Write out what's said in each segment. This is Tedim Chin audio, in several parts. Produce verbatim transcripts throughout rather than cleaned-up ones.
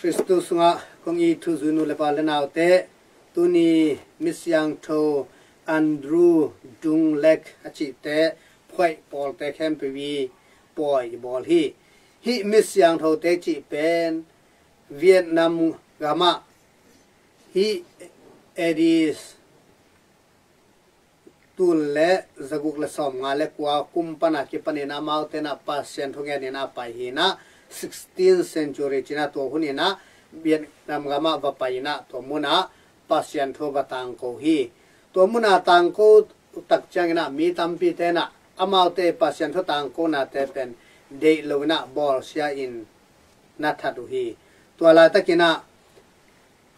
Khristu sungah kong it thuzui nu le pa le naute, tuni misiangtho Andrew Dunglet a cihte phuaih pawlte khempeuh i pawi i bawl hi. Hih misiangthote cih pen Vietnam gamah hih A D tul le zaguk le sawmnga le kua kum pana kipanin amaute na Pasian thu ngenin a pai hi na, sixteenth century cina tua hunin a Vietnam gamah va pai in a tua munah Pasian thu va tangko hi. Tua muna tangko tak ciangin a mi tampi ten a amaute Pasian thu tangkonate pen deih lo in a bawlsia in na that uh hi. Tua laitakin a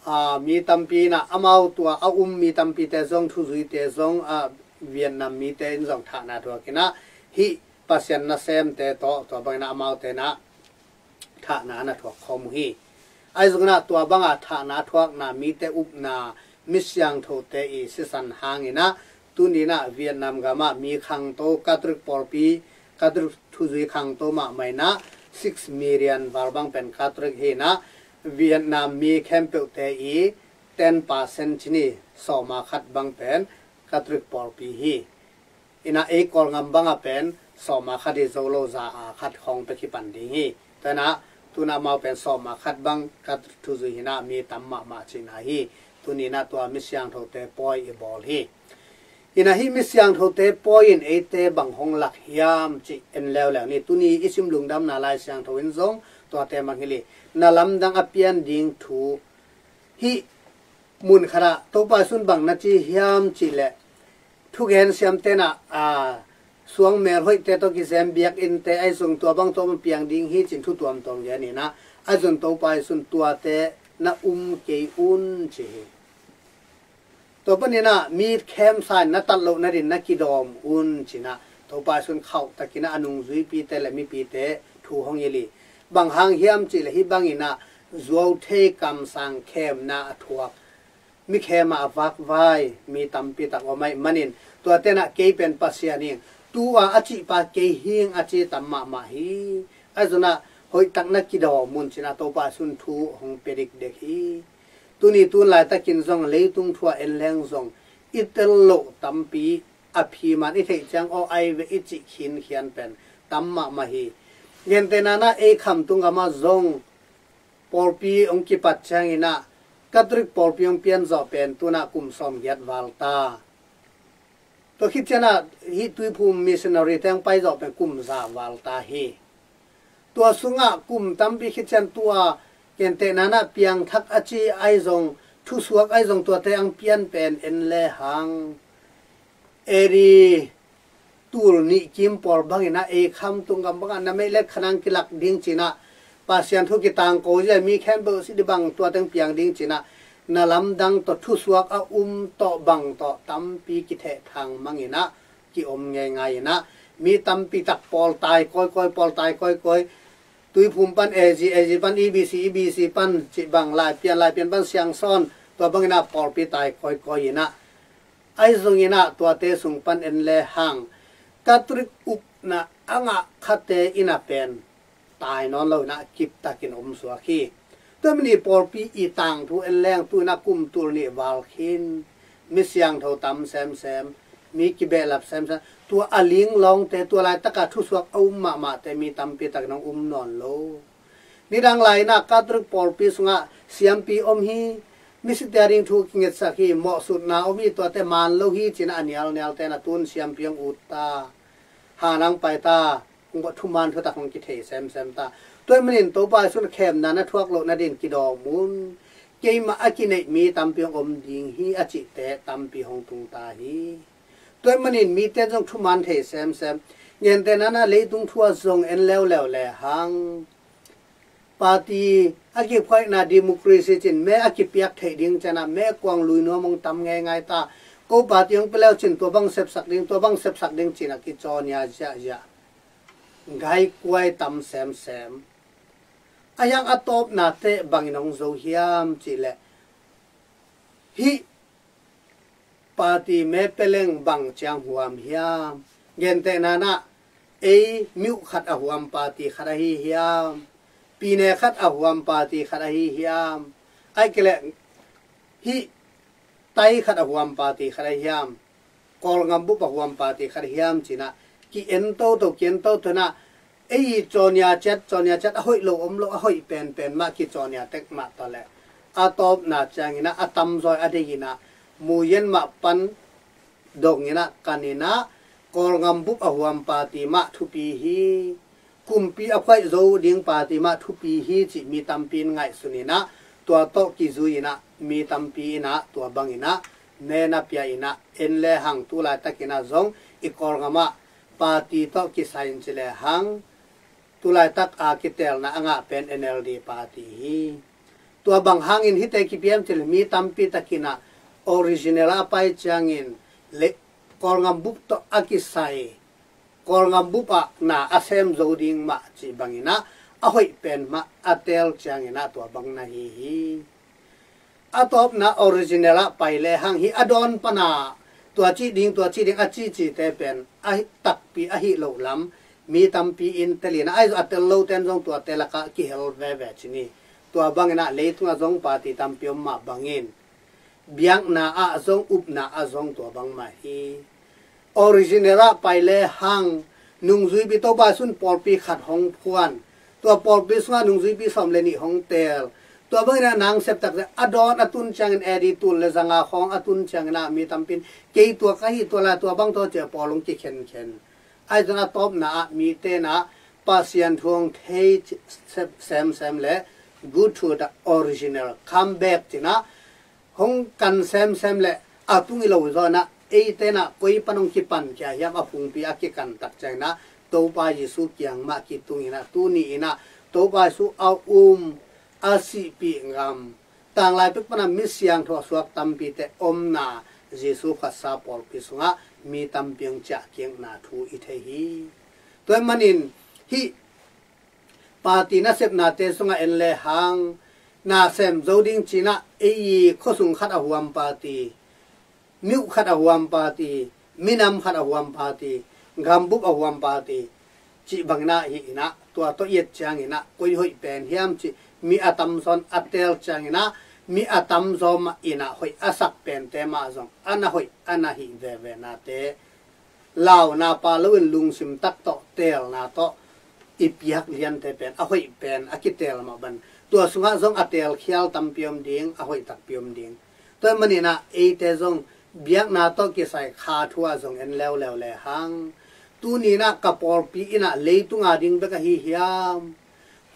a, mi tampi in a amau tua a um mi tampite zong, thuzuite zong, a, Vietnam mite in zong thahna thuak in a hih Pasian nasemte tawh tua bangin a amaute na thahna na thuak khawm uh hi. Ahi zongin a tua banga thahna thuakna, mite upna, misiangthote i sisan hangin a tuni in a Vietnam gamah mi khangto Catholic pawlpi, Catholic thuzui khangto mahmah in a six million val bang pen Catholic hi in a Vietnam mi khempeuhte i ten percent cini sawma khat bang pen Catholic pawlpi hi. In a ei Kawlgam banga pen sawma khat hi zo lo, za a khat khawng pia kipan ding hi. Tua in a tuna amau pen sawma khat bang Catholic thuzui hi in a mi tam mahmah cihna hi. Tuni in a tua misiangthote pawi i bawl hi. In a hih misiangthote pawi in eite bang hong lak hiam cih en leuleu ni. Tuni i sim lungdamna Lai Siangtho in zong tuate mangngilh hi. Na lamdang a pian ding thu hih mun khatah Topa Jesu'n bang na ci hiam cih leh thugen siamte in a, a, suang mel hoihte tawh kizem biakinnte ahi zong tua bang tawh bang piang ding hi cin thu tuamtuam gen in a, ahi zong Topa Jesu'n tuate na um kei un ci hi. Tua panin a mi khemsa in na tat loh nadin na kidawm un cin a Topa Jesu'n khauh takin a nungzuipite le mipite thu hong hilh hi. Bang hang hiam cih leh hih bangin a zuauthei kamsang khemna a thuak, mi khem a a vakvai mi tampi tak om ahih manin tuate in a kei pen Pasian hing, tu a a cihpa kei hing a ci tam mahmah hi. Ahi zongin a hoihtak na kidawm un cin a Topa Jesu'n thu hong pia dikdek hi. Tuni tun laitakin zong leitung thu a en leng zong i tel loh tampi a phiman i theih ciang aw ai ve i cih khinkhian pen tam mahmah hi. Gentehna in a ei Khamtung gamah zong pawlpi hong kipat ciangin a Catholic pawlpi hong pian zawh pen tuna kum sawmgiat val ta. Tua khit ciangin a hih Tuiphum missionary te hong pai zawh pen kum za val ta hi. Tua sungah kum tampi khit ciang tua gentehna in a piangthak a ci ahi zong, thusuak ahi zong tuate hong pian pen en le hang A D tul nih kim pawl bangin a ei Khamtung gam bangah na meih let khanang kilak ding cin a Pasian thu kitangko zia mi khempeuh si dih bang tua teng piang ding cin a na lamdang tawh thusuak a um tawh bang tawh tampi kithehthang mangin a ki-om ngeingai in a mi tampi tak pawl tai kawikawi, pawl tai kawikawi, Tuiphum pan A G, A G pan E B C, E B C pan cih bang Laipian, Laipian pan Siangsawn, tua bangin a pawlpi tai kawikawi in a ahi zongin a tuate sung pan en le hang Catholic upna a ngah khate in a pen tai nawn lo in a kiptakin om suak hi. Tua manin pawlpi i tangthu en leng tu in a kum tul nih val khin mi siangtho tam semsem, mi kibehlap semsem, tua a linglawngte, tua laitaka thusuak a um mahmahte mi tampi takin hong um nawn lo. Nidang lai in a Catholic pawlpi sungah siampi om hi, misiate a ding thu kingetsak hi, mawhsutna om hi, tuate man lo hi cin a nialnialte in a tun siampi hong ut ta, hanang pai ta, hong thuman thutak hong kithei semsem ta. Tua ahih manin Topa Jesu'n khemna na thuak loh nadin kidawm un. Keimah a kineih mi tampi hong om ding hi a cihte tampi hong tung ta hi. Tua ahih manin mite zong thuman thei semsem. Gentehna in a leitung thu ah zong en leuleu le hang party a kiphuaihna democracy cin me a kipiak theih ding ciang a me kuang lui nuam hong tam ngeingai ta. Ko party hong pia leu cin tua bang sepsak ding, tua bang sepsak ding cin a kicaw nia ziahziah. Gaikuai tam semsem. A hiang a tawpna teh bangin hong zo hiam cih leh hih party me peleng bang ciang huam hiam? Gentehna in a ei miuh khat a huam party khat ahi hiam? pine khat a huam party khat ahi hiam, ahih kei leh hih tai khat a huam party khat ahi hiam, Kawlngam bup a huam party khat hiam cinah ki-en toto, ki-en toto inah ei cawnia ciat, cawnia ciat a hoih lo om lo, a hoih penpen mah kicawnia tek mah tawh leh a tawpna cianginah a tamzawi a dei inah muyen mah pan donginah kaninah Kawlngam bup a huam party mah thupi hi, kumpi a phuaih zo ding party mah thupi hi cih mi tampi in ngaihsun inah tua tawh kizui inah mi tampi inah tua banginah nena pia inah en le hang tu laitakinah zong i Kawlngamah party tawh kisai in ci le hang tu laitak a kitelna a ngah pen N L D party hi. Tua bang hangin hite kipiam cil mi tampi takinah original a pai ciangin le Kawlngam bup tawh a kisai Kawlngam bup ah na a sem zo ding mah cih banginah a hoih pen mah a tel cianginah tua bang na hi hi. A tawpna original ah pai le hang hi a dawn pana tua cih ding, tua cih ding a cicite pen a takpi ahi lo lam mi tampi in telina ahi zong a tel lo ten zong tua telakah kihel veve cini. Tua banginah leitungah zong party tampi om mah bangin biakna ah zong upna ah zong tua bang mah hi. Original ah pai le hang nungzuipi Topa sun pawlpi khat hong phuan. Tua pawlpi sungah nungzuipi sawm le nih hong tel. Tua bangin a nang septak a dawn a tun ciangin A D tul le zanga khawng a tun ciangin ah mi tampin kei tua ka hi tua la tua bang tawh cia pawl hong kikhenkhen. Ahi zong a tawpna ah mi tenah Pasian thu hong thei semsem le good to the original, come back cinah hong kan semsem le a tung i lo zawnah eitenah koi pan hong kipan kia hiam a phungpi a kikan tak cianginah Topa Jesu kiang mah kitunginah tuni inah Topa Jesu a um a sihpih ngam tanglai pek pana mi siangtho a suak tampite omna Jesu khatsa pawlpi sungah mi tampi hong ciah kikna thu i thei hi. Tua manin hih party nasepnate sungah en le hang na sem zo ding cinah ei khuasung khat a huam party, miuh khat a huam party, minam khat a huam party, gambup a huam party cih banginah hi inah tua tawh i et cianginah koi hoih pen hiam cih mi a tamzaw a tel cianginah mi a tamzaw mah inah hoih a sak pente mah zong a na hoih a na hih vevenate launa pa loin lungsim tak tawh telna tawh i piak liante pen a hoih pen a kitel mah ban tua sungah zong a telkhial tampi om ding, a hoih takpi om ding. Tua maninah eite zong biakna tawh kisai kha thu ah zong en leuleu le hang tuninah ka pawlpi inah leitunga ding bek ahi hiam?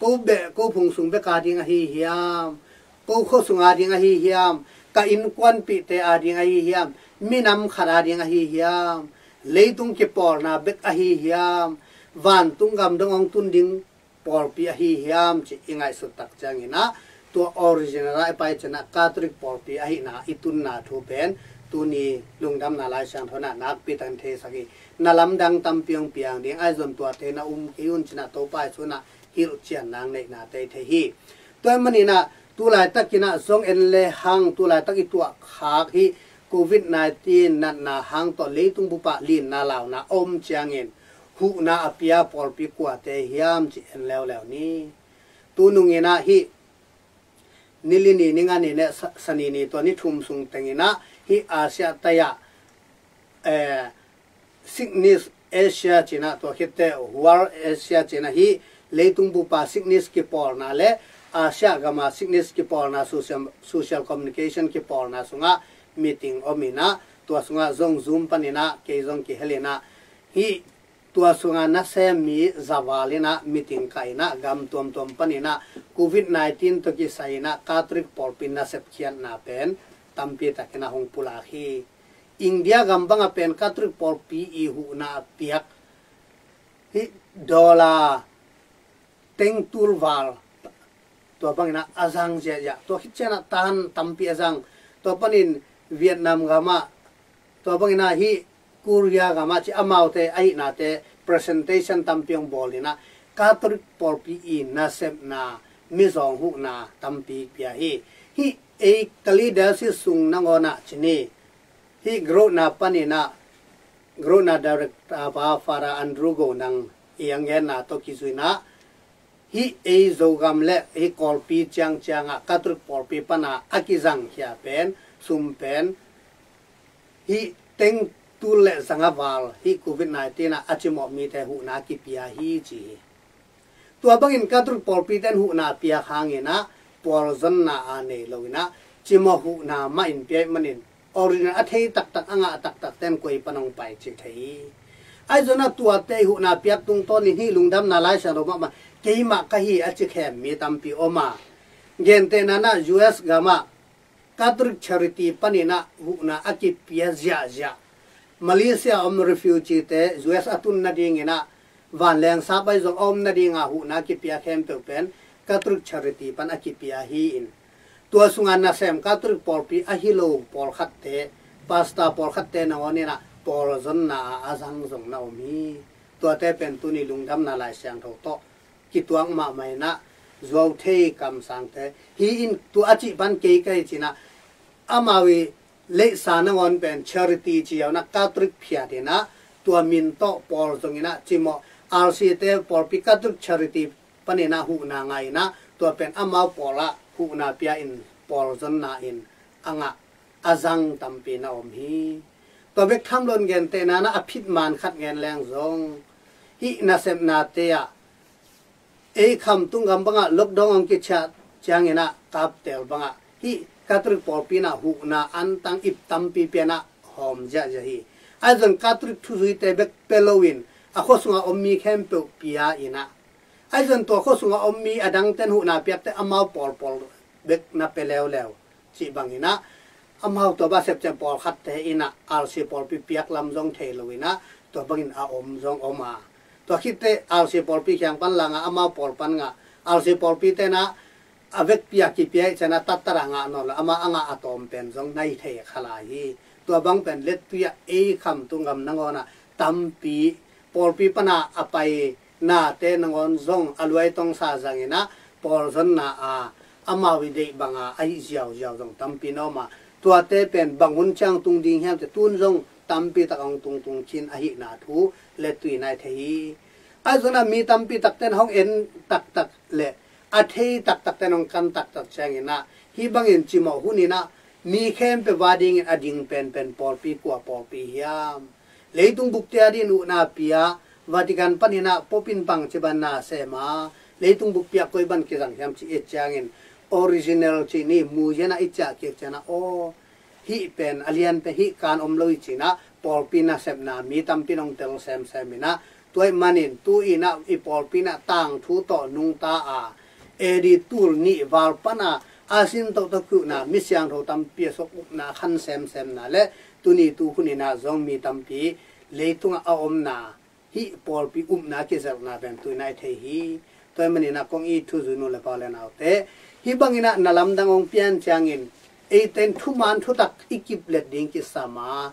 Ko beh ko phung sung bek a ding ahi hiam? Ko khua sung a ding ahi hiam? Ka innkuanpihte a ding ahi hiam? Minam khat a ding ahi hiam? Leitung kipawlna bek ahi hiam? Vantung gam dong hong tun ding pawlpi ahi hiam cih i ngaihsut tak cianginah tua original ah i pai cianah Catholic pawlpi ahihna i tunna thu pen tuni lungdamna Lai Siangtho inah nakpi takin theisak hi. Na lamdang tampi hong piang ding ahi zon tuate na um kei un cinah Topa i sunah hilhcian nang neihna tei thei hi. Tua maninah tulaitakinah zong en le hang tulaitak i tuah khak hi covid nineteen natna hang tawh leitung bupah linna launa om ciangin huhna a pia pawlpi kuate hiam cih en leuleu ni. Tununginah hih nili ni ni nga ni ne sa- sani ni tua ni thum sung tenginah hih Asia taiah eh, Cygnus Asia cinah tua khitte World Asia cinah hih leitung bupa Cygnus kipawlna le Asia gama Cygnus kipawlna social, social communication kipawlna sungah meeting ominah tua sungah zong Zoom paninah kei zong kihelinah hih tua sungah nasem mi zaval inah meeting kah inah gam tuamtuam paninah covid nineteen tawh kisai inah Catholic pawlpi nasep khiatna pen tampi takinah hong pulak hi. India gam bangah pen Catholic pawlpi i huhna a piak hih dollar teng tul val tua banginah a zang ziahziah. Tua khit cianah tan tampi a zang. Tua panin Vietnam gamah tua banginah hih Korea gamah ci amaute ahihnate presentation tampi hong bawl inah Catholic pawlpi i nasepna mizawng huhna tampi pia hi. Hih ei ka leadership sung nangawnah cini hih growthna paninah growthna director pa Father Andrew Go nang i a ngenna tawh kizuinah hih ei Zogam le hih Kawlpi ciangciangah Catholic pawlpi pana a kizangkhia pen sum pen hih teng tul le zanga val hih covid nineteen ah a cimawh mite huhna kipia hi ci hi. Tua bangin Catholic pawlpite in huhna piak hanginah pawlzonna a nei loinah cimawh huhna mah in piak manin original a thei taktak a ngah taktak ten koi pan hong pai ci thei hi. Ahi zongah tuate huhna piak tungtawnin hih lungdamna Lai Siangtho mahmah keimah ka hi a ci khem mi tampi om a, gentehna nah U S gamah Catholic Charity paninah huhna a kipia ziahziah. Malaysia om refugee te U S a tun nadinginah vanleng sap ahi zong a om nadinga huhna kipia khempeuh pen Catholic Charity pan a kipia hi-in, tua sunga nasem Catholic pawlpi ahi lo pawlkhatte, pastor pawlkhatte nangawn inah pawlzonna a a zang zong na om hi. Tuate pen tuni lungdamna Lai Siangtho tawh kituak mahmah inah zuau thei kamsangte hi-in tua a cih pan kei ka hi cinah amau i leihsa nangawn pen charity ci-a unah Catholic phiat inah tua min tawh pawl zonginah cimawh R C te pawlpi Catholic Charity paninah huhna ngah inah tua pen amau pawlah huhna pia in pawlzonna in a ngah a zang tampi na om hi. Tua bek tham loin gentehna nah a phit man khat ngen leng zong hih nasepnate ah ei Khamtung gam bangah lockdown hong kiciah cianginah kaptel bangah hih Catholic pawlpi nah huhna antang ip tampi pianah hawm ziahziah hi. Ahi zong Catholic thuzuite bek pia loin a khua sungah om mi khempeuh pia inah, ahi zong tua khua sungah om mi a dangten huhna piakte amau pawlpawl bek na pia leuleu cih banginah amau tua bah sepcian pawlkhatte inah R C pawlpi piak lam zong thei loinah tua bangin a om zong om a, tua khitte R C pawlpi khiang pan langa amau pawl pan ngah, R C pawlpi tenah a vekpi a kipia ih cianah tattarah ngah nawn lo, amah a ngah a tawm pen zong nai thei kha lai hi. Tua bang pen lettui ah ei Khamtung gam nangawnah tampi pawlpi pana a pai nate nangawn zong a luai tongsa zanginah pawlzonna a amau i deih banga a hih ziauziau zong tampi na om a, tuate pen bang hun ciang tung ding hiam ci tun zong tampi tak a hong tungtung khin ahihna thu lettui nai thei hi. Ahi zongah mi tampi takten hong en taktak le a thei taktakten hong kan taktak cianginah hih bangin cimawh huninah mi khempeuh va dingin a ding penpen pawlpi kua pawlpi hiam? Leitung bupte a dingin huhna pia Vatican paninah popin pang ci ban na sem a, leitung buppi ah koi ban kizang hiam ci i ciangin original ci ni muzianah i ciah kik cianah aw hih pen a lian pen hih kan om lo i cinah pawlpi nasepna mi tampi nong tel semsem inah tua ih manin tu inah i pawlpi inah tangthu tawh nungta a A D tul nih val pana a sin tohtoh khuhna mi siangtho tampi a sok upna khan semsemna le tuni tu hun inah zong mi tampi leitungah a omna hih pawlpi upna kizelhna pen tu inah i thei hi. Tua ih maninah kong it thuzui nu le pa le naute hih banginah na lamdang hong pian ciangin eiten thuman thutak i kiplet ding kisam a,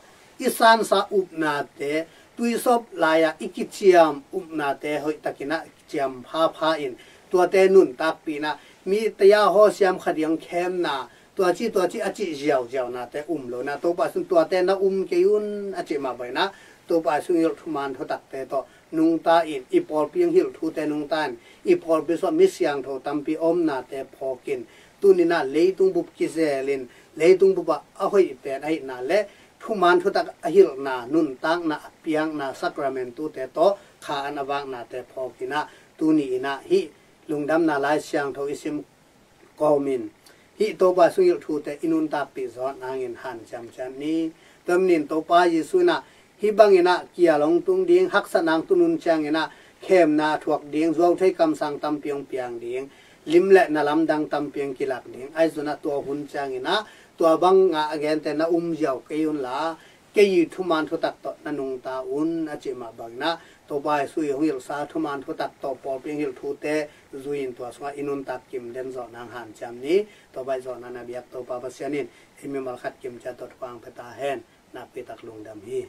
i sansa upnate, tuisawp lai-ah i kiciam upnate hoihtakinah ciam phapha in tuate nuntakpih inah mi taya haw siam kha ding khemna tua ci tua ci a cih ziauziaunate um lo inah Topa sung tuate na um kei un a cih mah bang inah Topa sung i hilh thuman thutakte tawh nungta in i pawlpi ang hilh thute nungta in i pawlpi sungah mi siangtho tampi omnate phawkin tuninah leitung bup kizelin leitung bupah a hoih pen ahihna le thuman thutak a hilhna nuntakna a piakna sacramenttute tawh kha an a vaknate phawkinah tuni inah hih lungdamna Lai Siangtho i sim kawmin hih Topa sung i hilh thute i nuntakpih zawh nangin hanciam ciat ni. Tua manin Topa Jesuh inah hih banginah kial hong tung ding, haksatna hong tun hun cianginah khemna a thuak ding, zuauthei kamsang tampi hong piang ding, lim le na lamdang tampi hong kilak ding. Ahi zongah tua hun cianginah tua bang ngah a gente na um ziau kei unla kei i thuman thutak tawh na nungta un a cih mah banginah Topa Jesuh i hong hilhsa thuman thutak tawh pawlpi hong hilh thute zui in tua sungah i nuntak kim den zawh nang hanciam ni. Topa i zawhna na biak Topa Pasian in ei mimal khat kim ciat tawh thupha hong pia ta hen. Nakpi tak lungdam hi.